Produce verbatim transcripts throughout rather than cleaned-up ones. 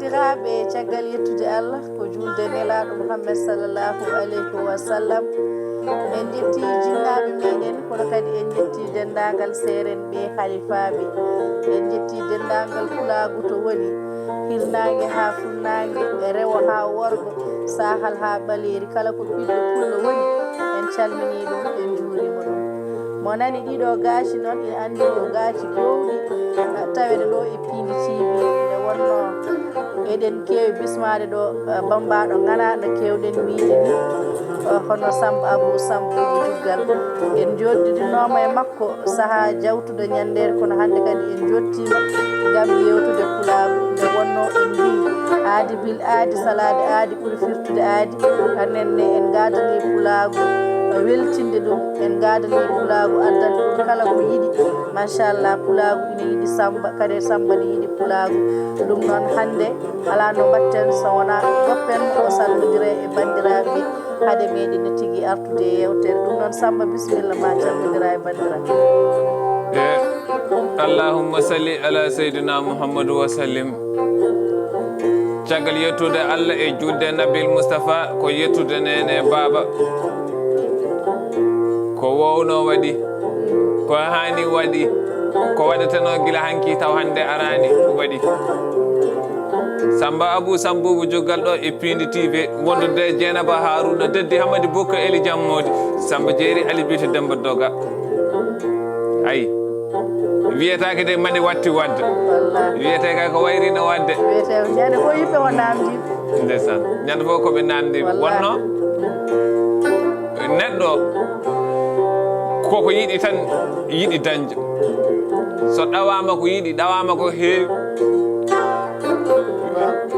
Kaaɓe, caggal yettude Allah, ko juulde nelaaɗo Muhammad sallallahu alayhi wa sallam, en njetti jinnaaɓe meɗen, kono kadi en njetti denndaangal seerenɓe halifaaɓe, en njetti denndaangal pulaagu to woni, hirnaange haa funnaange, rewo haa worgo, saahal haa ɓaleeri, kala ko ɓiɗɗo pullo woni, en calminii ɗum, en njuuriima ɗum. Mo nani ɗiɗo gaaci noon, ina anndi ko gaaci gowɗi, eh, taweɗo ɗo e Piindi T V. Nde wonno eɗen keewi bismaade ɗo, eh, bammbaaɗo ŋana no keewɗen wiyde ni, eh, hono Samba Abou Samb Juggal. En njooɗidinooma e makko sahaa jawtuɗo ñanndeere, kono hannde kadi en njottiima ngam yeewtude pulaagu. Nde wonno en mbii aadi bil aadi, salaade aadi ɓuri firtude aadi. Anen ne en ngaadanii pulaagu weltinde ɗum, en ngaadanii pulaagu addande ɗum kala ko yiɗi. Machallah, pulaagu ina yiɗi Samba, kadi Samba ne yiɗi pulaagu. Ɗum noon hannde alaa no mbaɗten so wonaa goppen o salmondira e banndiraaɓe ɓe, hade meɗen ne tigi artude e yeewtere. Ɗum noon Samba, bisimilla ma calmondira e banndiraaɓe. E, Allahumma salli ala Seydina Muhammadu wa sallim. Caggal yettude Allah e juulde Nabil Mustafa, ko yettude neene e baaba. Ko wowno waɗi, ko haani waɗi, ko waɗeteno gila hanki taw hannde araani waɗi. Samba Abou Sambubu Juggal ɗo e Piindi T V, wondude e Jeynaba Haruna Deddi Hamadi Bukka Eli Jammoodi, Samba Jeeri Ali Biti Demba Doga. Ayi. Wiyetaake de mani watti wadde. Wallaahi. Wiyetee kay ko wayri no wadde. Wiyetee ko ñande fof yimɓe o naamndiiɓe. Ndeysaan. Ñande fof ko ɓe naamndiiɓe. Wallaahi. Wonno neɗɗo koko yiɗi tan yiɗi dañde. So ɗawaama ko yiɗi, ɗawaama ko heewi.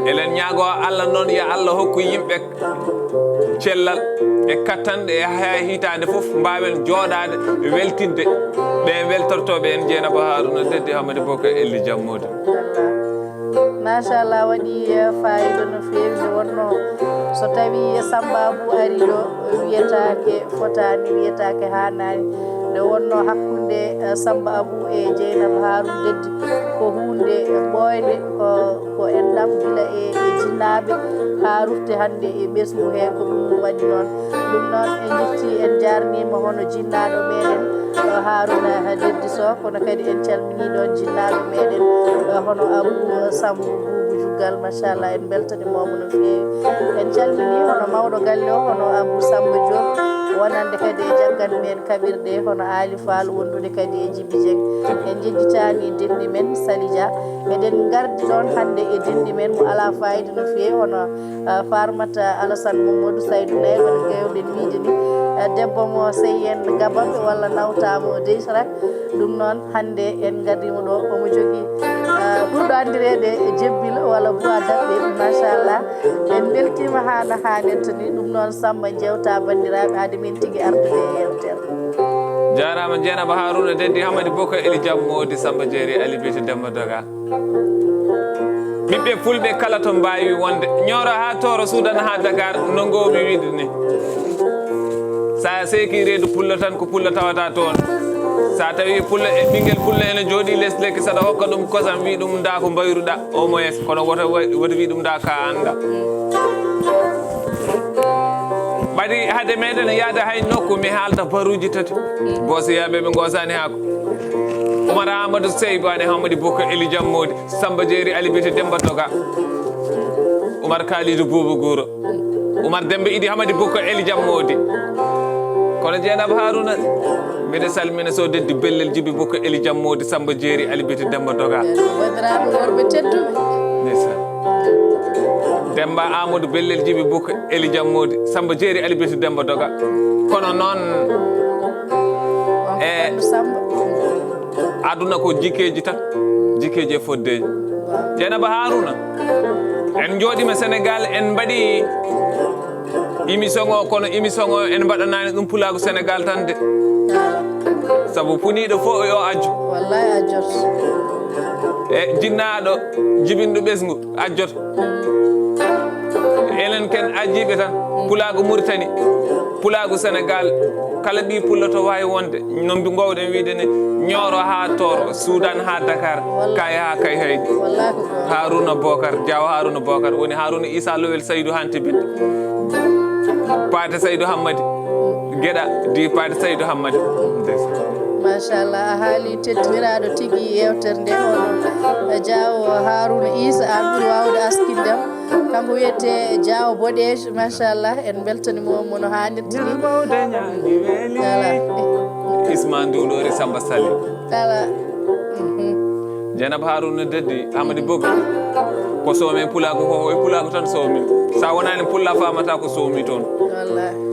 Eɗen ñaago Allah noon, yo Allah hokku yimɓe cellal e kattanɗe e haa hitaande fof mbaawen jooɗaade weltinde ɓe weltortooɓe en Jeynaba Haruna Deddi Hamadi Bokar Elli Jammoodi. Machallah, waɗi, eh, fayida no feewi. Nde wonno so tawi Samba Abou ari ɗo, wiyetaake fotaani, wiyetaake haanaani. Nde wonno hakkunde, eh, Samba Abou e Jeynaba Haruna Deddi ko huunde ɓooynde, ko, ko enɗam gila e, e jinnaaɓe haa rufti hannde e ɓesngu he, ko ɗum waɗi noon. Ɗum noon en njetti, en jaarniima hono jinnaaɗo meɗen, eh, Haruna Deddi Soh, kono kadi en calminii ɗoon jinnaaɗo meɗen, eh, hono Abou Samb Buubu Juggal, machallah, en mbeltaniima mo no feewi. En calminii hono mawɗo galle o, hono Abou Samba Diop, wonande kadi e jaggan men kaɓirɗe, hono Aali Faal, wondude kadi e Jibi Dieng. En njejjitaani denndi men Sali Dia. Eɗen ngardi ɗoon hannde e denndi men mo alaa fayida no feewi, hono, ah, Farmata Alassane Mamadou Saydou Lay, woni keewɗen wiyde ni, ah, debbo mo seyi en gabaɓe walla nawtaa mo Deysrak. Ɗum noon, hannde en ngardiima ɗo, omo jogii, ah, ɓurɗo anndireede e Jebbil walla Bois d'Avril, machallah. En mbeltiima haa no haanirta ni. Ɗum noon, Samba, njeewta banndiraaɓe hade min tigi artude e yeewtere. Jaaraama Jeynaba Haruna Deddi Hamadi Bokar Eli Jammoodi, Samba Jeeri Ali Biti Demba Doga. Ɓiɓɓe fulɓe kala to mbaawi wonde, Ñooro haa Tooro, Suudan haa Dakar, no ngoowmi wiide ni. Sa seeki reedu pullo tan, ko pullo tawata toon. Sa tawi pullo e ɓinngel pullo ene jooɗi les lekki, saɗa hokka ɗum kosam, wi ɗum nda ko mbayruɗa, au moins, kono woto wa-, woto wi ɗum nda ka annda. Ɓadi hade meɗen yaade hay nokku, mi haalta baruuji tati. Boosiyaaɓe ɓe ngoosaani haako. Umar Amadou Sey Baane Hamadi Bokar Eli Jammoodi, Samba Jeeri Ali Biti Demba Doga. Umar Kalidou Buubu Guuro. Umar Demba Idi Hamadi Bokar Eli Jammoodi. Kono Jeynaba Haruna, mbiɗa salmina so deddi bellel Jibi Bokar Eli Jammoodi, Samba Jeeri Ali Biti Demba Doga. Banndiraaɓe worɓe tedduɓe. Ndeysaan. Demba Amadou Bellel Jibi Bukka Eli Jammoodi, Samba Jeeri Ali Biti Demba Doga. Kono noon, on ko e Fallou Samba. Aduna ko jikkeeji tan, jikkeeji e foddeeji. Jeynaba Haruna, en njooɗiima Sénégal, en mbaɗi émission o, kono émission o en mbaɗanaani ɗum Pulaagu Sénégal tan de. Sabu puniiɗo fof yo ajju. Wallaay ajjot. E jinnaaɗo jibinɗo ɓesngu ajjoto. Enen ken ajiiɓe tan, Pulaagu Muritani, Pulaagu Sénégal. Kala ɓii pullo to waawi wonde, no mbi-, ngoowɗen wiide ni, Ñooro haa Tooro, Suudan haa Dakar, Kaayi haa Kayhayɗi. Haruna Bokar, Jaawo Haruna Bokar, woni Haruna Isa Lowel Saydu Hanti Binta. Paate Saydu Hammadi, Geɗa, di Paate Saydu Hammadi. Machallah, a haali teddiniraaɗo tigi yewtere nde, hono Jaawo Haruna Isa, an ɓuri waawde askindem. Kanko wiyete Jaawo Boɗeejo, machallah, en mbeltani mo, mo no haanirta ni. Voilà. Isma Nduɗoori Samba Sali. Voilà. Mhm. Jenab Haruna Deddi, Amadi Bogo. Ko soome pulaagu ko, e pulaagu tan soomi. Sa wonaani pulla, faamata ko soomi toon. Wallahi.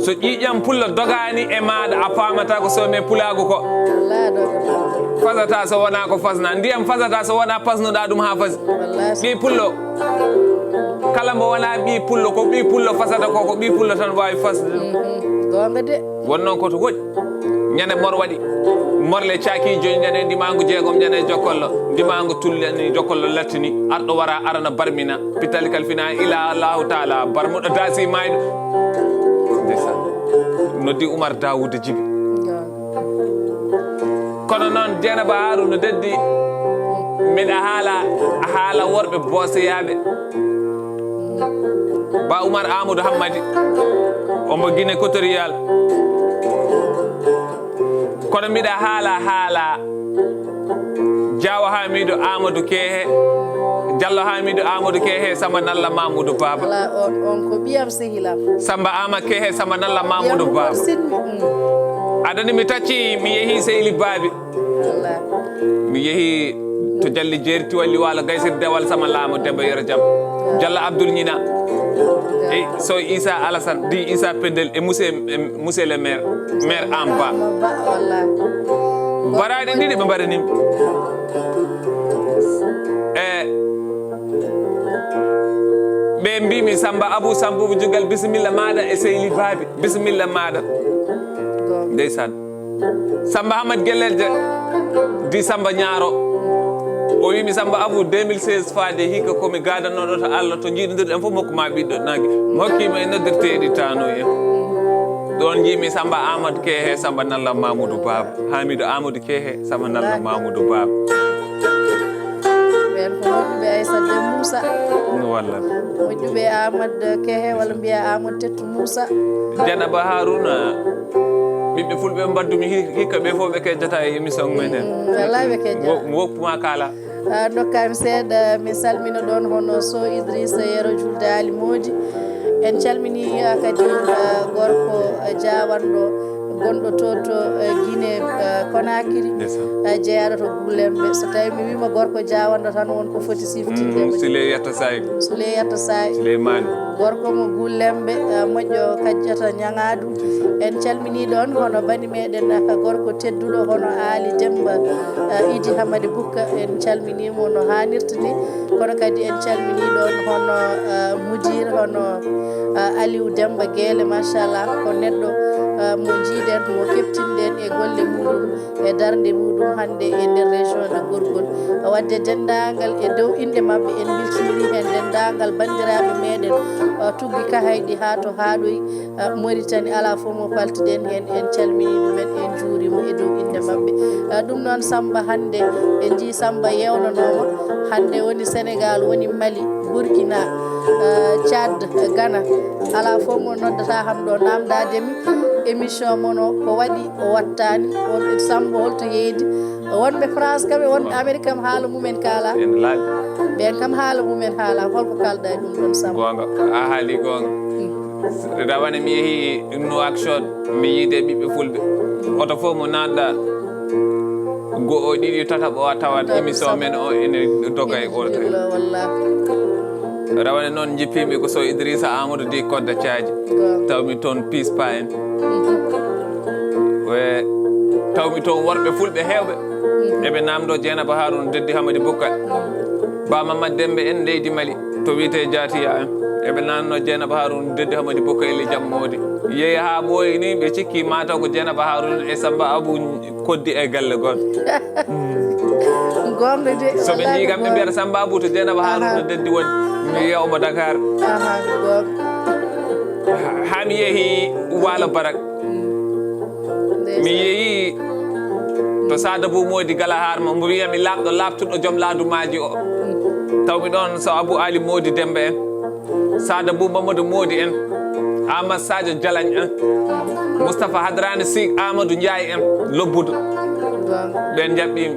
So ƴiiƴam pullo dogaani e maaɗa, a faamata ko soome pulaagu ko. Wallahi, dogaani. Fasata so wonaa ko fasna. Ndiyam fasata so wonaa pasnuɗaa ɗum haa fasi. Wallahi. Ɓii pullo. Kala mbo wonaa ɓii pullo, ko ɓii pullo fasata ko, ko ɓii pullo tan waawi fasde ɗum. Mhm. Goonga de. Won noon ko to woɗi. Ñande mor waɗi. Morle caaki joyi, ñande ndimaangu jeegom, ñande jokkollo. Ndimaangu tullani jokkollo lattini. Arɗo wara arana barmina. Pittali kalfina ila Allahu Taala. Barmuɗo daasi maayɗo. Ndeysaan. Noddi Umar Daawuda Jibi. Goonga. Kono noon, Dieynaba Haruna Deddi, miɗa haala, a haala worɓe booseyaaɓe. Ba Umar Amadou Hammadi, omo Guinée Équatoriale. Kono miɗa haala, haala Jaawo Hamidu Amadou Kehe, Jallo Hamidu Amadou Kehe, Samba Nalla Mamoudou Baba. Ala on, on ko ɓiyam sehilam. Samba Ama Kehe, Samba Nalla Mamoudou Baba. Sinmi, mm. Adani mi tacci, mi yehi Seyli Babi. Wallahi. Mi yehi to Jalli Jeeri Tiwalli Waalo Gaysir Dewal Sama Laamo Demba Yero Jam. Jalla Abdoul Ñina. E so Issa Alassane, di Issa Pendel e Mousse, e Mousse le maire, maire Amba. Amba, wallahi. Baraɗe ɗiɗi ɓe mbaɗanimi. E ɓe mbimi Samba Abou Samboubou Jugal, bisimilla maɗa e Seyli Babi, bisimilla maɗa. Goonga. Ndeysaan. Samba Hamad Gellel de, di Samba Ñaaro. O wimi Samba Abou deux mille seize faade hikka ko mi gadannoɗo to Allah to jiiɗodirɗen fof mokku ma ɓiɗɗo nangi. Mi hokkima e noddirteeɗi tano en. Ɗon jiimi Samba Amadou Kehe, Samba Nalla Mamoudou Baba. Hamidou Amadou Kehe, Samba Nalla Mamoudou Baba. Ɓen ko moƴƴuɓe Aissata Demmoussa. Walla. Moƴƴuɓe Amadou Kehe walla mbiya Amadou Tettu Moussa. Dieynaba Haruna, ɓiɓɓe fulɓe mbaddumi hi-, hikka ɓe fof ɓe keddata e émission men he. Mm, wallahi ɓe kejja. Wo-, woppuma kala. Ah, ndokkami seeɗa, mi salmina ɗon hono Sow Idrissa Yero Julde Ali Moodi. En calmini, ah, kadi, ah, gorko, ah, jaawanɗo gonɗo to, to, ah, Guinée, ah, Conakry. Ndeysaan. Ah, jeyaɗo to Goulembe. So tawi mi wima gorko jaawanɗo tan won ko foti siftinde mo. Mm, Souley Yatta Saïd. Souley Yatta Saïd. Souleymane. Gorko mo Goulembe, ah, moƴƴo Kajjata Ñaŋaadu. En calmini ɗon hono bani meɗen, ah, gorko tedduɗo hono Aali Demba, ah, Idi Hamadi Bukka. En calminimo no haanirta ni. Kono kadi en calmini ɗon hono, ah, Mudir, hono, ah, Aliou Demba Guélé, machallah, ko neɗɗo, ah, mo jiiɗen, mo keptinɗen e golle muɗum, e darnde muɗum hannde e nder région de Gorgol. Wadde denndaangal e dow innde maɓɓe, en mbeltiniri heen denndaangal banndiraaɓe meɗen, ah, tuggi Kahayɗi haa to Haaɗoy, ah, Mauritanie, alaa fof mo paltiɗen heen, en calmini ɗumen, en njuurimo e dow innde maɓɓe. Ah, ɗum noon Samba hannde, en njii Samba yeewnonooma, hannde woni Sénégal, woni Mali, Burkina, ah, Tchad, Ghana, alaa fof mo noddata ham ɗo, naamndaademi émission mon o, ko waɗi, o wattaani, on Samba holto yeeydi? Wonɓe France kam e wonɓe Amérique kam haala mumen kaala. Ɓeen kam haala mumen haala. Holko kaalɗa e ɗum ɗon Samba? Goonga, a haali goonga. Mm. Rawane mi yehi Nouakchott, mi yiide ɓiɓɓe fulɓe. Oto fof mo naatɗa, go'o, ɗiɗi, tataɓo, a tawat émission men o ene doga e oto. Wallahi. Rawane noon jippimi ko Sow Idrissa Amadou Di Kodda Caaji. Waaw. Tawmi toon piis pa en. We, tawmi toon worɓe fulɓe heewɓe. Eɓe naamndo Dieynaba Haruna Deddi Hamadi Bukka. Ba Mamad Dembe en leydi Mali. To wiyetee Jaatiya en. Eɓe naamndo Dieynaba Haruna Deddi Hamadi Bukka e ley jammoodi. Yehi haa ɓooyi ni ɓe cikki mataw ko Dieynaba Haruna e Samba Abou Koddi e galle goɗɗo. Goonga de. So ɓe njii kam ɓe mbiyata Samba Abou to Dieynaba Haruna Deddi woni. Mi wiya omo Dakar. Aha, goonga. Haa mi yehi Waalo Barak. Mi yeeyi to Sada Bou Mody Gala Harma, mbo wiyami laaɓɗo laaɓtuɗo joom laadumaaji o. Tawmi ɗoon so Abou Ali Mody Demba en, Sada Bou Mamadou Mody en, Amadou Sadio Jalañ en, Moustapha Hadrane Sy, Amadou Ndiaye en, Lobbudu. Ɓeen njaɓɓiimi.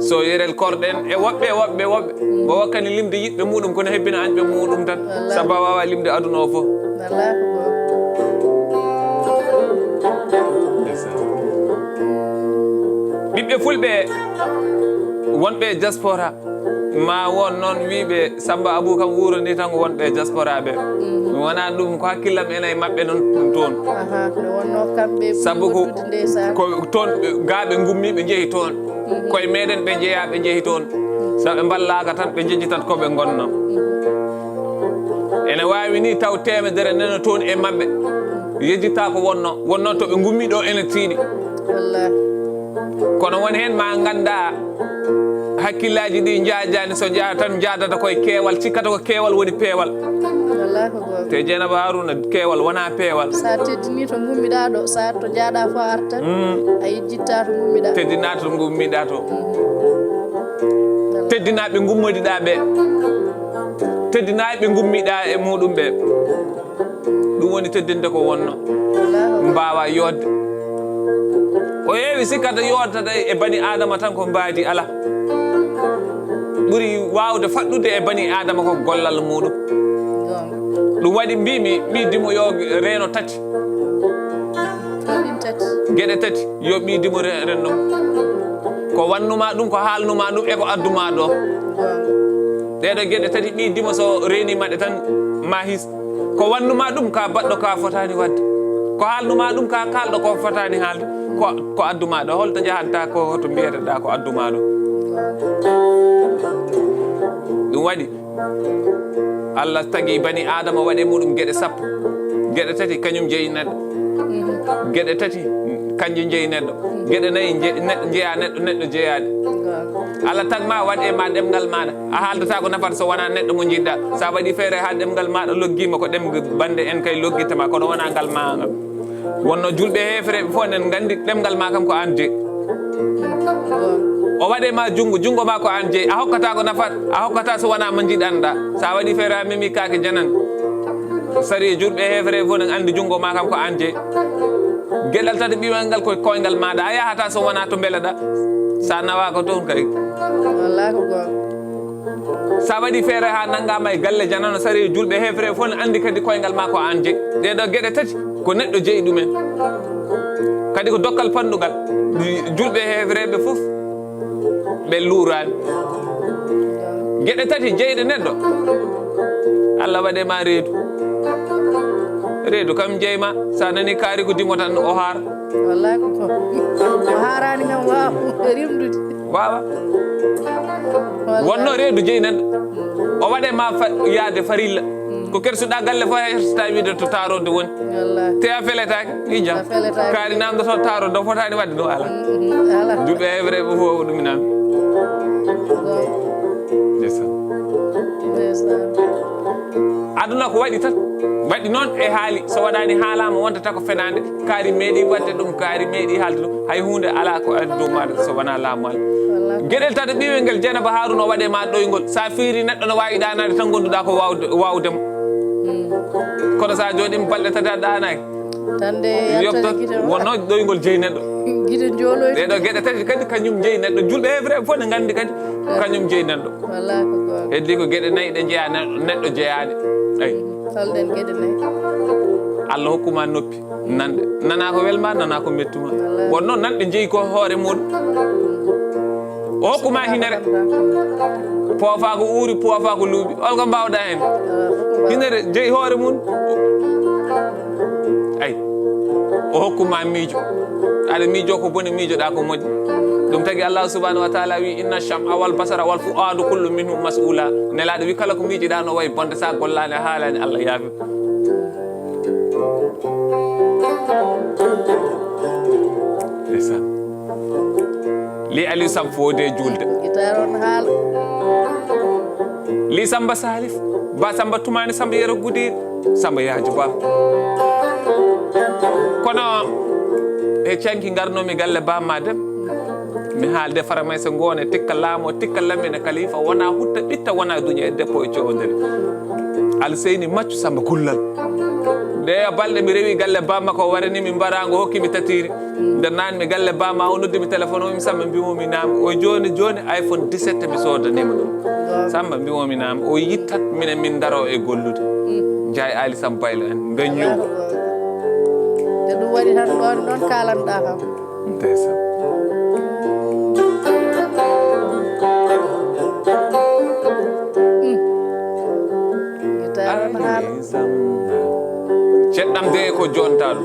So Yerel Korɗo en e woɓɓe, woɓɓe, woɓɓe. Mbo wakkani limde yiɗɓe muɗum, kono hebbina añɓe muɗum tan. Wallaahi. Sabu a waawaa limde aduna o fof. Wallaahi ko goonga. Ɓiɓɓe fulɓe wonɓe e diaspora, ma won noon wiiɓe Samba Abou kam wuurani tan ko wonɓe e diaspora ɓe. Mhm. Mi wonaa ɗum ko hakkillam ena e maɓɓe noon ɗum toon. Aha, nde wonnoo kamɓe ɓuri Sabu ko, woddude ndeysaan. Ko toon ɓe, gaa ɓe ngummi ɓe njehi toon. Mhm. Koye meɗen ɓe njeyaa ɓe njehi toon. Mhm. So ɓe mballaaka tan ɓe njejjitat ko ɓe ngonnoo. Mhm. Ene waawi ni taw teemedere nana toon e maɓɓe. Yejjitaa ko wonnoo, wonnoo to ɓe ngummi ɗo ene tiiɗi. Wallaahi. Kono won heen ma ngannda hakkillaaji ɗi njaajaani, so njaha tan njaadata koye keewal, cikkata ko keewal woni peewal. Wallaahi ko goonga. Te Jeynaba Haruna, keewal wonaa peewal. So a teddinii to ngummiɗaa ɗo, so a to njaaɗaa fof a artat, mm, a yejjittaa to ngummiɗaa. Teddinaa to ngummiɗaa to. Mm. Teddinaa ɓe ngummodiɗaa ɓe. Teddinaa ɓe ngummiɗaa e muɗum ɓe. Ɗum woni teddinde ko wonno. Wallaahi. Mbaawa yooɗde. Ko heewi sikkata yooɗata e bani Aadama tan ko mbaadi alaa. Ɓuri waawde faɗɗude e bani Aadama ko gollal muɗum. Goonga. Ɗum waɗi mbimi, ɓii dimo yo reeno tati. Ko ɗin tati. Geɗe tati, yo ɓii dimo re-, renno. Ko wannuma ɗum, ko haalnuma ɗum, e ko adduma ɗo. Goonga. Ɗeɗo geɗe tati, ɓii dimo so reenima ɗe tan, ma his. Ko wannuma ɗum ka baɗɗo ka fotaani waɗde. Ko haalnuma ɗum ka kaalɗo ko fotaani haalde. Ko, ko adduma ɗo. Holto njahanta ko, hoto mbiyeteɗa ko adduma ɗo. Ɗum waɗi Allah tagi bani Aadama waɗe muɗum geɗe sappo. Geɗe tati kañum jeyi neɗɗo. Geɗe tati kanje jeyi neɗɗo. Geɗe nayi nje-, neɗɗo jeya neɗɗo, neɗɗo jeyaani. Allah tagma waɗe ma ɗemngal maɗa. A haaldata ko nafata so wona neɗɗo mo jiɗɗa. Sa waɗi feere ha ɗemngal maɗa loggima, ko ɗemngal bande en kay loggittama, kono wona ngal ma ngal. Wonno julɓe heefereɓe fof enen nganndi ɗemngal ma kam ko an jeyi. O waɗe ma junngo, junngo ma ko an jeyi. A hokkata ko nafat, a hokkata so wona mo jiɗanɗa. Sa waɗi feere ha memi kaake janan. Sari julɓe heefereɓe fof enen anndi junngo ma kam ko an jeyi. Geɗal tati ɓiwal ngal ko koyngal maɗa. A yahata so wona to mbeleɗa. Sa nawa ko toon kay. Wallaahi ko goonga. Sa waɗi feere ha nanngama e galle janano sari julɓe heefere fof ne anndi kadi koyngal ma ko an jeyi. Ɗeɗo geɗe tati ko neɗɗo jeyi ɗumen. Kadi ko dokkal panɗugal. Julɓe heefereɓe fof ɓe luurani. Geɗe tati jeyɗe neɗɗo. Allah waɗe ma reedu. Reedu kam jeyma, sa nani kaari ko dimo tan o haara. Wallaahi ko ko. O haaraani kam waaw rimɗude. Waawa. Wallaahi. Wonno reedu jeyi neɗɗo. O waɗe ma fa-, yaade farilla. Mm. Ko kersuɗa galle fof hersata wiide to taarode woni. Wallaahi. Te a feletaake, ija. A feletaake. Kaari namdo to taarode fotaani waɗde ɗum ala. Mm, mm, ala. Julɓe heefereɓe fof ko ɗum inan. Goonga. Ndeysaan. Ndeysaan. Aduna ko waɗi tan. Waɗi noon e haali. So waɗaani haalama wontata ko fenaande. Kaari meeɗi waɗde ɗum, kaari meeɗi haalde ɗum. Hay huunde alaa ko ari dow maaɗa so wonaa laamu Allah. Wallaahi. Geɗel tata ɓiwel ngel Jeynaba Haruna o waɗe ma ɗoyngol. Sa fiiri neɗɗo no waawi ɗaanaade tan gonduɗa ko waawde, waawde mo. Hmm. Kono sa jooɗiima balɗe tati a ɗaanaaki. Tan de yaltata gite o. Wonno ɗoyngol jeyi neɗɗo. Gite njooloyde. Ɗeɗo geɗe tati kadi kañum jeyi neɗɗo. Julɓe heefereɓe fof ne nganndi kadi kañum jeyi neɗɗo. Wallaahi ko goonga. Heddi ko geɗe nayi ɗe jeya neɗɗo, neɗɗo jeyaani. Eyi. Holɗen geɗe nayi? Allah hokkuma noppi, nanɗe. Nana ko welma, nana ko mettuma. Wallaahi. Wonno nanɗe jeyi ko hoore muɗum. O hokkuma hinere. Poofa ko uuri, poofa ko luuɓi. Holko mbawɗa hen? Wallaahi. Hinere jeyi hoore mum. Ay. O hokkuma miijo. Aɗa miijo ko boni, miijoɗa ko moƴƴi. Ɗum tagi Allah subhanahu wa taala wi, "Inna sham'a wal basara wal fu'adu kullu minhu mas'ula." Nelaaɗo wi, "Kala ko miijiɗa no wayi bonde, sa gollaani, a haalaani, Allah yaafi." Ndeysaan. Li Aliou Samb fo de julde. Guitare on haala. Li Samba Salif, Ba Samba Tumani, Samba Yero Gudi, Samba Yaju Ba. Kono He canki ngarnoomi galle bamma dem. Mi haalde faramaise ngoone tikka laamo tikka lamine kalifa wona hutta ɓitta wona duña e deppo e cowondere. Alseyni maccu Samba Kullal. Nde balɗe mi rewi galle bamma ko warani mi mbaraango hokki mi tatiri. Nde naan mi galle bamma o noddi mi téléphone o mi Samba mbimo mi naam. O joni joni iPhone dix-sept mi sodanima ɗum. Samba mbimo mi naam o yittat minen min daro e gollude. Njaay Ali Samba Baylo en. Nde ñum. Allahu akbar. Nde ɗum waɗi tan ɗon ɗon kalanɗa kam. Ndeysaan. Guitare on haalde. Ceɗɗam de ko jontaɗo.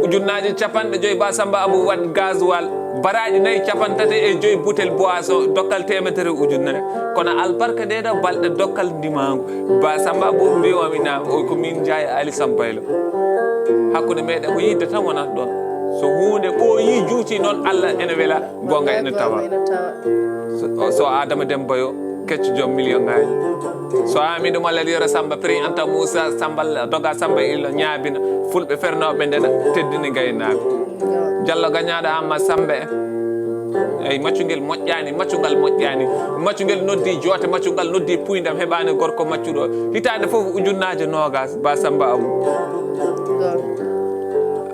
Ujunnaaje capanɗe joyi ba Samba Abu waɗ gasoil baraaji nayi capantati e joyi butel boisson dokkal temetere ujunere. Kono albarka nde ɗo balɗe dokkal ndimaangu ba Samba Abu mbiwami na o ko min Njaay Ali Sambaylo. Hakkunde meɗen ko yidde tan wonata ɗon. So huunde ɓooyi juuti noon Allah ene wela. Gonga ene tawa. So, so Adama Demba yo kecco joom million ngaji. So ami ɗum Allah yoro Samba Pri Anta Moussa Samba doga Samba illo ñaabina fulɓe fernooɓe ndena teddini gaynaaɓe. Jallo gañaaɗo Amma Samba en. Eyi maccungel moƴƴaani, maccungal moƴƴaani. Maccungel noddi joote, maccungal noddi puydam heɓaani gorko maccuɗo. Hitaande fof ujunnaaje noogaas ba Samba Abu.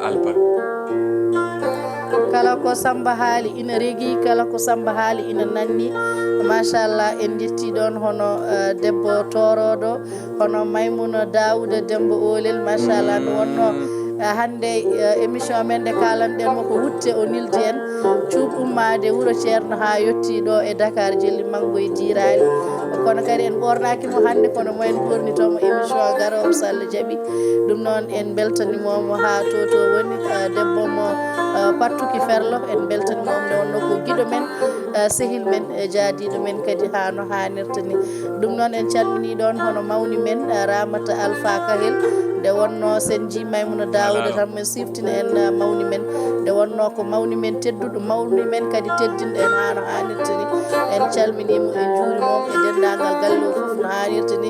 Albar. Kala ko Samba haali ina regi, kala ko Samba haali ina nanni. Machallah en jetti ɗon hono eh, debbo toroɗo hono Maymuna Dawuda Demba Olel machallah no wonno eh, hannde eh, émission men nde kalanɗen mo ko wutte o nildi en cuuɓ ummaade wuro ceerno haa yetti ɗo e Dakar jelli manngo e diiraali. Kono kadi en ɓornaaki mo hannde kono mo en ɓornitomo émission garoowo so Allah jaɓi. Ɗum noon en mbeltanimomo haa to to woni eh, debbo mo eh, pattuki ferlo en mbeltanimomo nde wonno ko giɗo men eh, sehil men eh, jaadiiɗo men kadi haa no haanirta ni. Ɗum noon en calmini ɗon hono mawni men eh, Ramata Alpha Kahel nde wonno sen ji Maymuna Dawuda tan men siftina en eh, mawni men nde wonno ko mawni men tedduɗo mawni men kadi teddinɗo en haa no haanirta ni. En calminimo en juurimomo e denndaangal galle o fof no haanirta ni.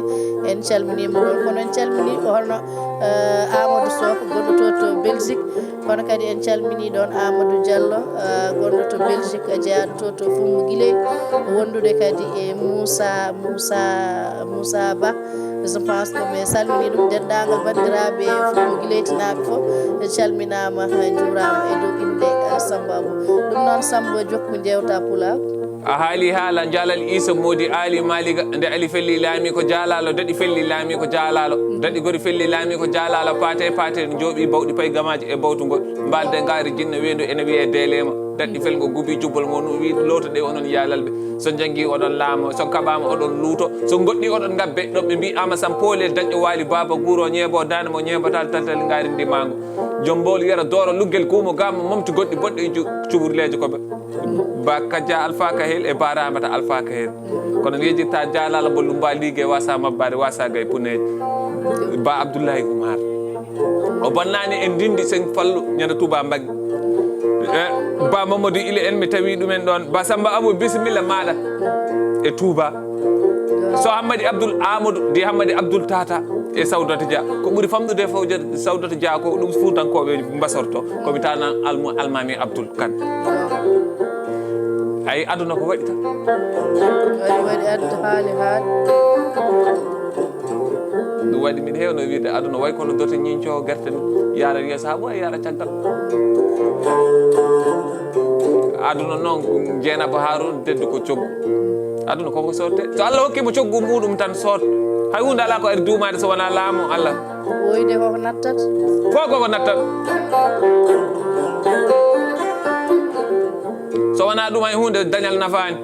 En calminimo ɗon kono en calmini ko hono eh, Amadou Sow gonɗo to to Belgique kono kadi en calmini ɗon Amadou Diallo eh, gonɗo to Belgique jeyaaɗo to to Fummo Guiley wondude kadi e Moussa Moussa Moussa Ba. Je pense que mi salmini ɗum denndaangal banndiraaɓe Fummo Guiley tinaaɓe fof en calminaama eh, njuuraama e dow innde eh, Samba Abou. Ɗum noon Samba jokku jewta pulaar. A haali haala jaalal Iisa Moodi Aali Maaliga nde Ali felli laami ko jaalaalo daɗi felli laami ko jaalaalo daɗi gori felli laami ko jaalaalo paate paate jooɓi bawɗi pay gamaaji e bawtugol mbaalde ngaari jinno weendu ene wiyee deeleema daɗɗi felgo gubi jubbol mo nu wi looto ɗe onon yaalalɓe so njanngi oɗon laamo so kaɓaama oɗon luuto so ngoɗɗi oɗon ngabbe ɗo ɓe mbi ama sam poole dañɗo waali baaba guuro ñeebo daande mo ñeebatal taltal ngaari ndimaango joom mbool yara dooro luggel guumo gaama momti goɗɗi boɗɗi cuɓurleejo koɓe Ba Kajja Alfa Kahel e Ba Ramata Alfa Kahel. Kono yejirta jaalala mbo lumba ligue wasa mabbare wasa gay puneji. Ba Abdullahi Umar. O bonnani en ndindi sen fallu ñande Touba mbaggi. E Ba Mamadou Ile en mi tawi ɗumen ɗon. Ba Samba Abou bisimilla maɗa e Touba. So Hammadi Abdoul Amadou di Hammadi Abdoul Tata e Sawdata Dia. Ko ɓuri famɗude e fawjat Sawdata Dia ko ɗum fuutankoɓe mbasorto. Ko mi tana almu almami Abdoul. Kan. Ay aduna ko waɗi tan. Waɗi waɗi adda haali haali. Ɗum waɗi miɗa heewno wiide aduna way kono dote ñiñco gerte ni yara yeeso ha ɓooya yara caggal. Aduna noon jeenaba harun deddu ko coggu. Aduna koko sotte so allah hokki mo coggu muɗum tan soot. Hay hunde ala ko ari duumade so wona laamu allah. Woyde koko nattat. Ko koko nattat. So wona ɗum hay hunde dañal nafaani.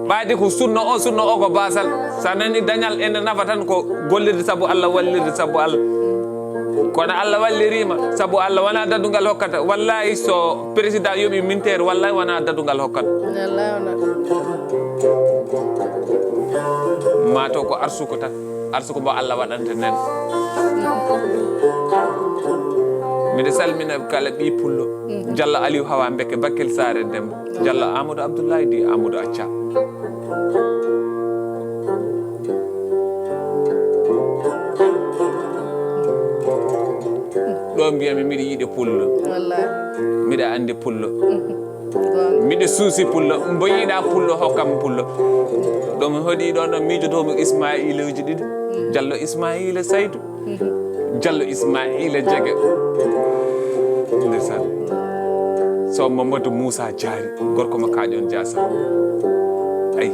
Ɓaadi ko sunno o sunno o ko basal. Sa nani dañal ene nafa tan ko gollirde sabu allah wallirde sabu allah. Kono allah wallirima sabu allah wona dadugal hokkata wallahi so président yoɓi minteer wallahi wona dadugal hokkata. Wallahi wona. Mato ko arsuko tan. Arsuko mbo allah waɗanta nen. Miɗo salmina kala ɓi pullo jallo aliou hawa bekke bakkel sare dembo jallo amadou abdoullahi di amadou acca. Ɗo mbiyami miɗo yiɗi pullo. Wallahi. Miɗo anndi pullo. Goonga. Miɗo suusi pullo. Mbo yiɗa pullo, hokkam pullo. Ɗum hoɗi ɗon ɗon miijotoomi Ismaa'iiluuji ɗiɗi. Jallo Ismaa'iila Saydu. Jallo Ismaa'iila Jege. Ndeysaan. So Mamadou Moussa Diary, gorko mo Kaaƴon Jaasa. Ay.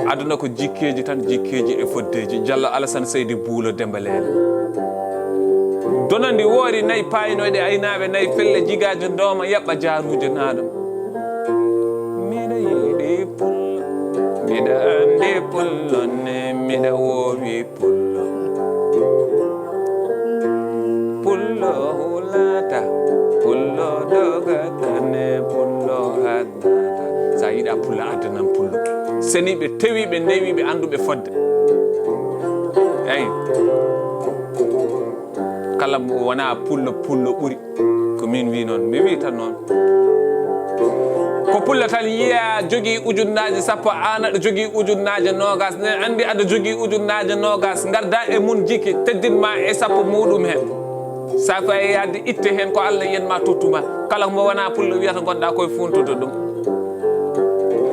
Aduna ko jikkeeji tan, jikkeeji e foddeeji. Jallo Alassane Seydi Buulo Demba Leele. Donandi woori nayi paaynoyɗe aynaaɓe nayi felle jigaajo ndooma yaɓɓa jaaruuje naaɗo. Miɗo yiɗi pullo, miɗo anndi pullo ne, miɗo woowi pullo. Pullo hulata, pullo dogata ne, pullo haddata. Sa yiɗa pullo, addanan pullo. Seniiɓe, tewiiɓe, ndewiiɓe, annduɓe fodde. Eyi. Kala mo wona pullo, pullo ɓuri. Ko min wi noon, mi wi tan noon. Ko pullo tan yiya jogii ujunnaaje sappo, aan aɗa jogii ujunnaaje noogas, ne anndi aɗa jogii ujunnaaje noogas, ngarda e mun jiki, teddin ma e sappo muɗum heen. Sa fayi yadde itte heen ko Allah yen ma tottuma. Kala mo wona pullo wiyata ngonɗa koye funtude ɗum.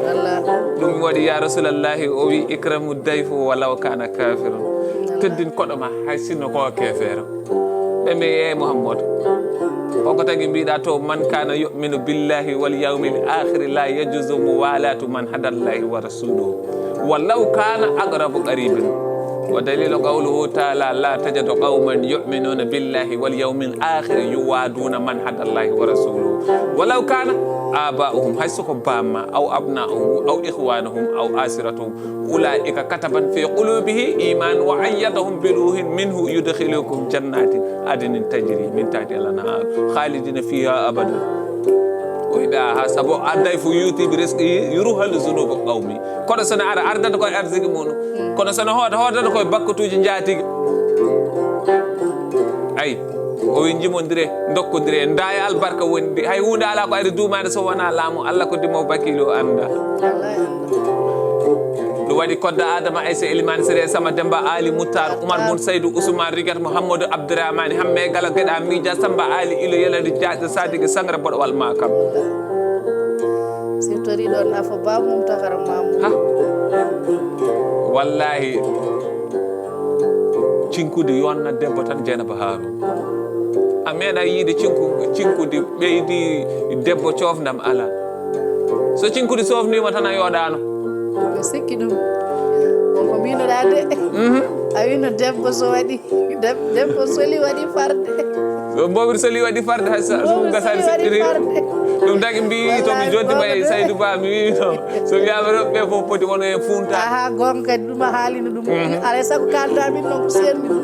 Allah. Ɗum waɗi ya Rasulallahi o wi ikramu dayfu walaw kana kafiran. Teddin koɗo ma hay sinno ko kefeero. Ɓe mbi, "Ee Muhammadu, hoko tagi mbiɗa to, man kana yu'minu billahi wal yawmil akhiri la yajuzu muwalatu man hadallahi wa rasuluhu, walaw kana aqrabu qaribin." Wa dalilu qawluhu ta'ala, "La tajadu qawman yu'minuna billahi wal yawmil akhiri yuwaduna man hadallahi wa rasuluhu, walaw kana aba'uhum," hay soko bamma, aw abna'uhum, aw ikhwanuhum, aw asiratuhum, "Ulaika kataba fi qulubihim iman wa ayyadahum bi ruhin minhu yudkhilukum jannatin adnin tajri min tahtiha al-anhar khalidina fiha abada." O wiɗa ha sabo adday fu yuti bi rizqi yuruhalu zunuba qawmi. Kono sona ara ardata koye arziki mum. Kono sona hoota hootata koye bakkatuji jaatigi. Ay. O wi, "Njimondire, ndokkondire, ndaaya albarka wondi, hay huunde alaa ko ari duumaade so wonaa laamu Allah, ko dimo wakiilo annda." Ɗum waɗi kodda Adama Aysa Elimane Sere Sama Demba Ali Muttar Umar Mun Saydu Usman Rigat Muhammadu Abdurahmani Hamme Gala Geɗa Miija Samba Ali Ilo Yeladi Jaaƴo Sadiki Sangre Boɗowal Makam. Siftori ɗon afo bamum takara mamum. Ha? Wallahi. Cinkude yonna debbo tan, Jeynaba Haaruna. A meeɗa yiide cinku-, cinkude ɓeydi debbo coofdam alaa. So cinkude soofndiima tan a yooɗaano. Ko sikki ɗum. Wonko mbiinoɗaa de. Mhm. A wiino debbo so waɗi, deb-, debbo soli waɗi farde. So mbowir soli waɗi farde, hay sa-, ɗum gasaani seɗɗiri. Ɗum tagi mbi to mi joddi bay Saydu Ba, mi wi no. So wiyaama rewɓe ɓe fof poti wona e funta. Aha, goonga kadi ɗum a haalino ɗum. Mhm. Alay sago kaalda min noon ko seermi ɗum.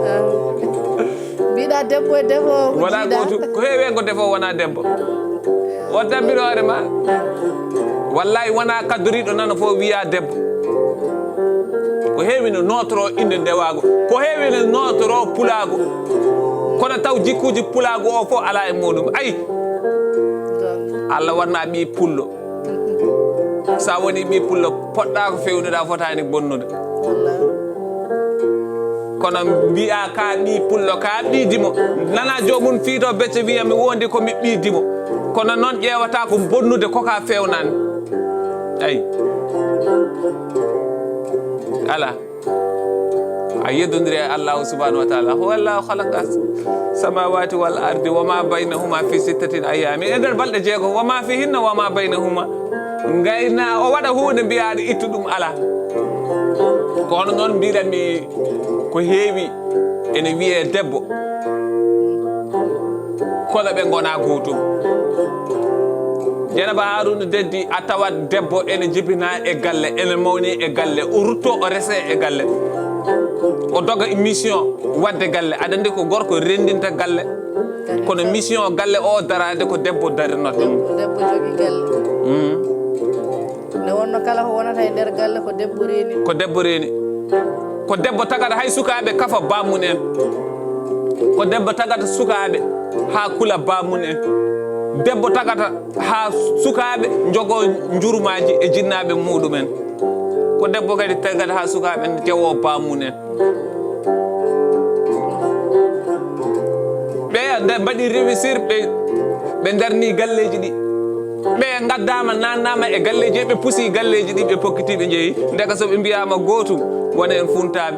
Ah. Mbiɗa debbo e defoowo ko wona jiiɗa. Gootum. Ko heewi heen ko defoowo wona debbo. O tampino hoore ma. Wallahi wona kaddoriiɗo nana fof wiya debbo. Ko heewi no nootoro innde ndewaago. Ko heewi no nootoro pulaago. Kono taw jikkuuji pulaago o fof alaa e muɗum. Ayi. Allah waɗna ɓii pullo. Sa woni ɓii pullo, poɗɗa ko fewnuɗa, fotaani bonnude. Wallahi. Kono mbiya ka ɓii pullo, ka ɓii dimo. Nana joomum fiito becce wiya mi wondi ko mi ɓii dimo. Kono noon ƴeewata ko bonnude ko ka fewnani. Ayi. Ala. A yeddondiri e Allahu subhanahu wa taala. Huwa Allahu khalaqa samawati wal ardi wa ma baynahuma fi sittati ayami. E nder balɗe jeego, wa ma fihinna wa ma baynahuma. Ngayna o waɗa huunde mbiya aɗa ittu ɗum ala. Ko hono noon mbiɗanmi ko heewi ene wiyee debbo. Kono ɓe ngona gootum. Jeynaba Haaruna Deddi, a tawat debbo ene jibina e galle, ene mawni e galle, o rutto o rese e galle. O doga mission wadde galle. Aɗa anndi ko gorko renndinta galle. Kono mission galle o darade ko debbo darinata ɗum. Debbo, debbo jogi galle. Mm. Nde wonno kala ko wonata e nder galle ko debbo reeni. Ko debbo reeni. Ko debbo tagata hay sukaaɓe kafa bammun en. Ko debbo tagata sukaaɓe haa kula bammun en. Debbo tagata haa sukaaɓe njogo njurumaaji e jinnaaɓe muɗum en. Ko debbo kadi tagata haa sukaaɓe njewo bammun en. Eya, nde mbaɗi réussir, ɓe ɓe darni galleeji ɗi. Ɓe ngaddaama, naannaama e galleeji, ɓe pusi galleeji ɗi, ɓe pokkiti, ɓe njehi. Ndeka so ɓe mbiyaama gootum, wona en funtaaɓe.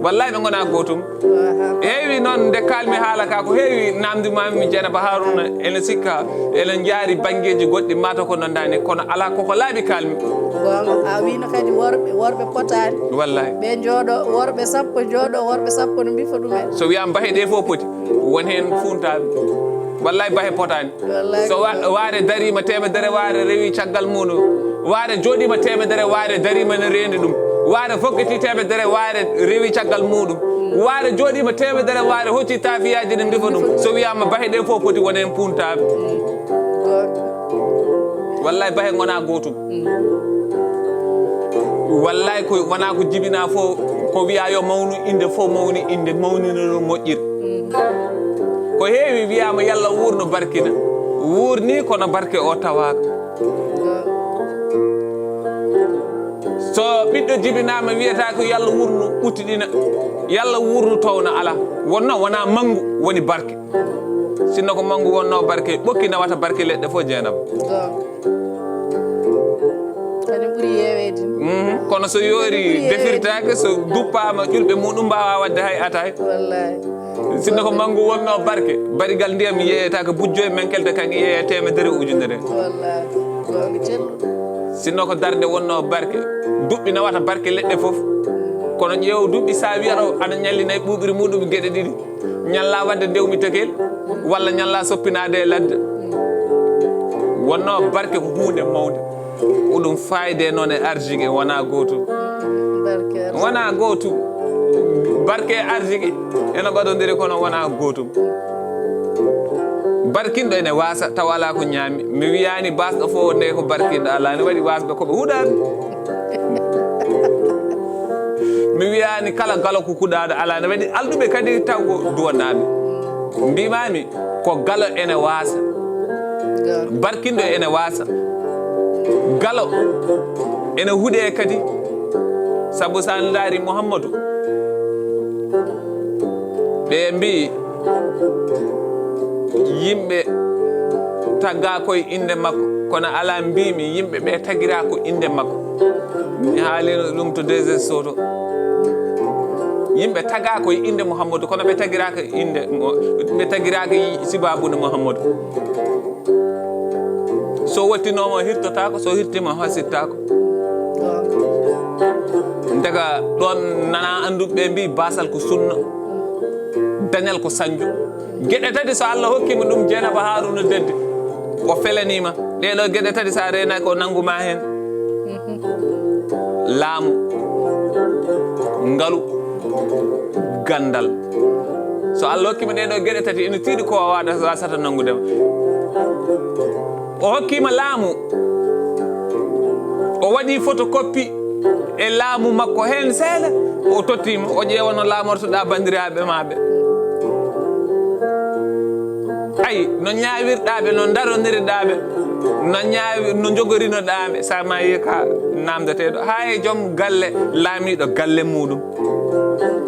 Wallaay ɓe ngonaa gootum. Heewi noon, nde kaalmi haala ka, ko heewi namdi maami Jeynaba Haruna, ene sikka, ene njaari banngeeji goɗɗi, mata ko nondaani, kono alaa koko laaɓi kaalmi. Goonga, a wiino kadi worɓe, worɓe potaani. Wallaay. Ɓe njooɗo, worɓe sappo njooɗo, worɓe sappo no mbifa ɗumen. So wiyaama bahe ɗe fof poti, won heen funtaaɓe. Wallaay bahe potaani. Wallaay. So wa-, waare dariima teemedere, waare rewi caggal muɗum. Waare jooɗiima teemedere, waare dariima ne reendi ɗum. Waare fokkiti teemedere, waare rewi caggal muɗum. Waare jooɗiima teemedere, waare hocci taafiyaaji ne mbifa ɗum. So wiyaama bahe ɗe fof poti, won heen puntaaɓe. Wallaay bahe ngonaa gootum. Wallaay ko wonaa ko jibinaa fof, ko wiyaa yo mawnu innde fof, mawni innde, mawnina no moƴƴiri. Ko heewi wiyaama yalla wuurno barkina. Wuurni kono barke o tawaaka. So ɓiɗɗo jibinaama wiyata ko yalla wuurno ɓuttiɗina, yalla wuurno towna alaa. Wonno wonaa manngu woni barke. Sinno ko manngu wonno barke, ɓokki nawata barke leɗɗe fof, Jeynaba. Goonga. Kañum ɓuri yeeweede. Mhm. Kono so yoori defirtaake, so duppaama ƴulɓe muɗum mbaawa waɗde hay ataay. Wallaay. Sinno ko manngu wonno barke, barigal ndiyam yeeyata ko bujjo e menkelde, kan yeeya teemedere ujunere. Wallaay. Goonga celluɗo. Sinno ko darnde wonno barke, duɓɓi nawata barke leɗɗe fof. Kono ƴeew duɓɓi, sa wiyata aɗa ñallina e ɓuuɓri muɗum geɗe ɗiɗi. Ñalla waɗde ndewmi tekel, walla ñalla soppinaade e ladde. Wonno barke ko huunde mawnde. Oɗum fayde noon e arjige wona gootum. Barke arjige. Wona gootum. Barke e arjige ena ɓadondiri kono wona gootum. Barkinɗo ene waasa tawa alaa ko ñaami. Mi wiyaani baasɗo fof nde ko barkinɗo, alaa ne waɗi waasɓe ko ɓe huɗaani. Mi wiyaani kala galo ko kuɗaaɗo, alaa ne waɗi alɗuɓe kadi taw ko duwanaaɓe. Mbimaami ko galo ene waasa. Barkinɗo ene waasa. Galo ene huɗe kadi. Sabu so a ndaari Muhammadu, ɓe mbii yimɓe taggaa koye innde makko, kono alaa mbiimi yimɓe ɓe tagiraa ko innde makko. Mi haalino ɗum to deux S Soto. Yimɓe tagaa koye innde Muhammadu, kono ɓe tagiraaka innde mo-, ɓe tagiraaka yi-, sibaabude Muhammadu. So wattinooma hirtotaako, so hirtiima hasittaako. Daga ɗoon nana annduɓe ɓe mbii baasal ko sunna, dañal ko sañjo. Geɗe tati so Allah hokkiima ɗum Jeynaba Haruna Dedde, o felaniima. Ɗee ɗoo geɗe tati so a reenaaki o nanngu ma heen. Laamu, ngalu, ganndal. So Allah hokkiima ɗee ɗoo geɗe tati ina tiiɗi ko o waɗa, wasata nanngude ma. O hokkiima laamu, o waɗi photocopie e laamu makko heen seeɗa, o tottiima, o ƴeewa no laamortoɗaa banndiraaɓe maa ɓe. Ay, no ñaawirɗaa ɓe, no ndarondirɗaa ɓe, no ñaawi-, no njogorinoɗaa ɓe, so a maayii ka naamndeteeɗo. Haa e joom galle laamiiɗo galle muɗum.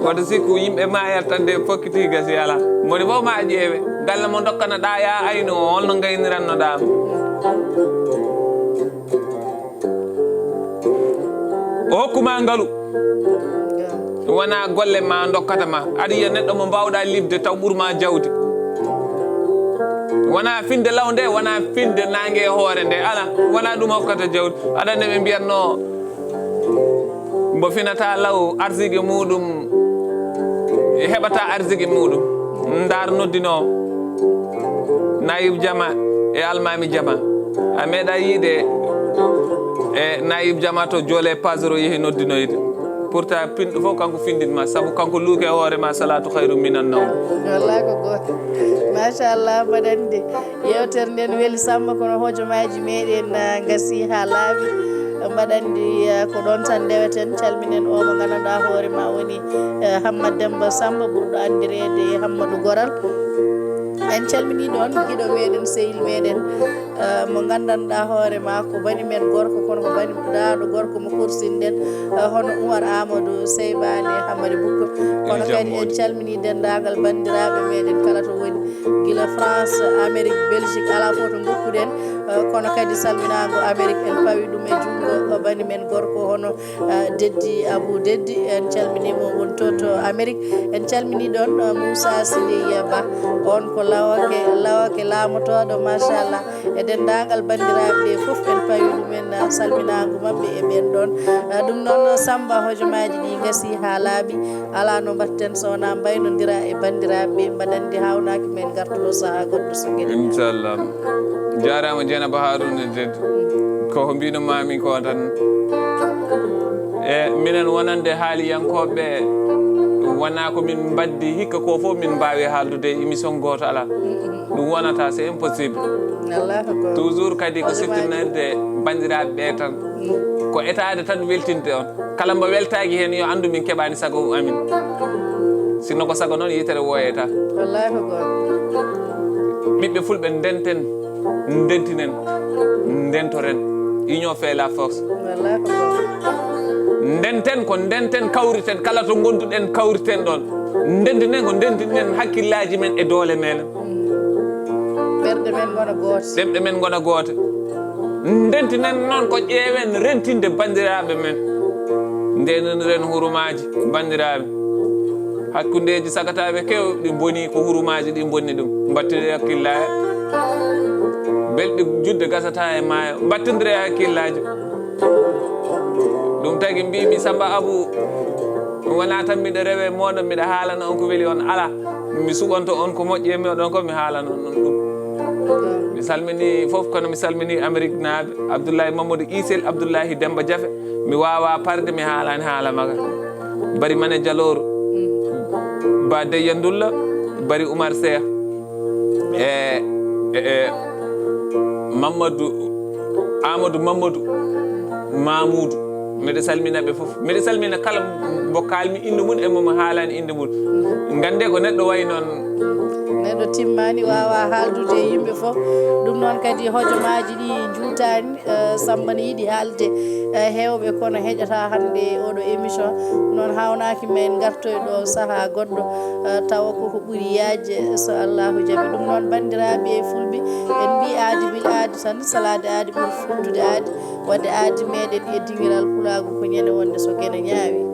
Wata sikku yimɓe maayat tan de fokkiti gasi alaa. Moni fof ma ƴeewe. Galle mo ndokkanoɗaa yaa aynu o, holno ngaynirannoɗaa mo? O hokkuma ngalu. Wona golle ma ndokkata ma. Aɗa yiya neɗɗo mo mbawɗa liɓde taw ɓurma jawdi. Wona finde law nde, wona finde nangue e hoore nde. Ala, wona ɗum hokkata jawdi. Aɗa nde ɓe mbiyatno mbo finata law arsigi muɗum, heɓata arsigi muɗum. Ndar noddino Nayib Jama e Almami Jama. A meeɗa yiide e Nayib Jama to Joole Pasoro yehi noddinoyde. Pourtant pinɗo fof kanko findinma, sabu kanko luuke hoore ma salatu khairu minan nawm. Wallahi ko goto. Machallah, mbaɗa anndi. Yewtere nden weli Samba, kono hojomaaji meɗen, ah, ngasi haa laaɓi. Mbaɗa anndi, ah, ko ɗon tan ndeweten, calminen o mo ngannduɗaa hoore ma woni, eh, Hammad Demba Samba, ɓurɗo anndireede e Hammadu Goral. En calminii ɗoon giɗo meɗen, sehil meɗen, eh, mo nganndanɗaa hoore maa ko bani men gorko, kono ko bani daaɗo gorko mo korsinɗen, eh, hono Umar Amadou Seybaani Hammadi Bukko. Kono kadi en calminii denndaangal banndiraaɓe meɗen kala to woni, gila France, Amérique, Belgique, alaa fof to ngokkuɗen. Eh, kono kadi salminaango Amérique, en pawi ɗum e junngo, eh, bani men gorko hono, eh, Deddi Abou Deddi. En calminii mo, won to, to Amérique. En calminii ɗoon, eh, Moussa Sidiya Ba. On ko lawake, lawake laamotooɗo, machallah. E denndaangal banndiraaɓe ɓe fof, en pawi ɗumen, eh, salminaango maɓɓe e ɓeen ɗoon. Eh, ɗum noon, Samba, hojomaaji ɗi ngasii haa laaɓi. Alaa no mbaɗten so wonaa mbaynondira e banndiraaɓe ɓe, mbaɗa anndi haawnaaki men ngartuɗo sahaa goɗɗo so geɗe. Inchallah. Jaaraama Dieynaba Harouna Deddi. Ko ko mbiino maami ko tan. E minen wonande haaliyankooɓe, wonaa ko min mbaddi hikka ko fof min mbaawi haaldude e émission gooto alaa. Ɗum wonata, c'est impossible. Allahu akbar. Toujours kadi ko siftinirde banndiraaɓe ɓe tan. Ko etaade tan weltinde on. Kala mbo weltaaki heen yo anndu min keɓaani sago amin. Sinno ko sago noon yitere woyata. Allahu akbar. Ɓiɓɓe fulɓe ndenten, ndentinen, ndentoren. Union fait la force. Allahu akbar. Ndenten ko ndenten, kawriten kala to ngonduɗen, kawriten ɗoon. Ndentinen ko ndentinen hakkillaaji men e doole meɗen. Ɓerɗe men ngona goote. Ɓerɗe men ngona goote. Ndentinen noon ko ƴeewen rentinde banndiraaɓe men. Ndeniren hurumaaji banndiraaɓe. Hakkundeeji sagataaɓe keewɗi mboni ko hurumaaji ɗi mbonni ɗum. Mbattire hakkillaaji. Belɗi judde gasata e maayo. Mbattindire hakkillaaji. Ɗum tagi mbiimi Samba Abou, wonaa tan miɗo rewe mooɗon, miɗo haalana on ko weli on alaa. Mi suɓonto on ko moƴƴi e moɗon ko mi haalana on ɗum. Mi salmini fof, kono mi salmini Amérique naaɓe, Abdoulaye Mamadou Isel, Abdoulaye Demba Diafe. Mi waawaa parde mi haalaani haala maga. Bari Mane Jaloor, Ba Deyya Ndulla, Bari Oumar Seex, e, e, e Mamadou, Amadou Mamadou, Mamoudou. Miɗo salmina ɓe fof. Miɗo salmina kala mbo kaalmi innde mum e mo mi haalaani innde mum. Ngannde ko neɗɗo wayi noon. Neɗɗo timmaani, waawaa haaldude e yimɓe fof. Ɗum noon kadi hojomaaji ɗi njuutaani, eh, Samba ne yiɗi haalde, eh, heewɓe kono heƴata hannde oɗo émission. Noon haawnaaki men ngartoy ɗo sahaa goɗɗo, eh, tawa koko ɓuri yaajde so Allahu jaɓi. Ɗum noon banndiraaɓe fulɓe, en mbii aadi bil aadi tan, salaade aadi ɓuri fuddude aadi. Waɗde aadi meɗen e dingiral pulaagu ko ñande wonde so gene ñaawi.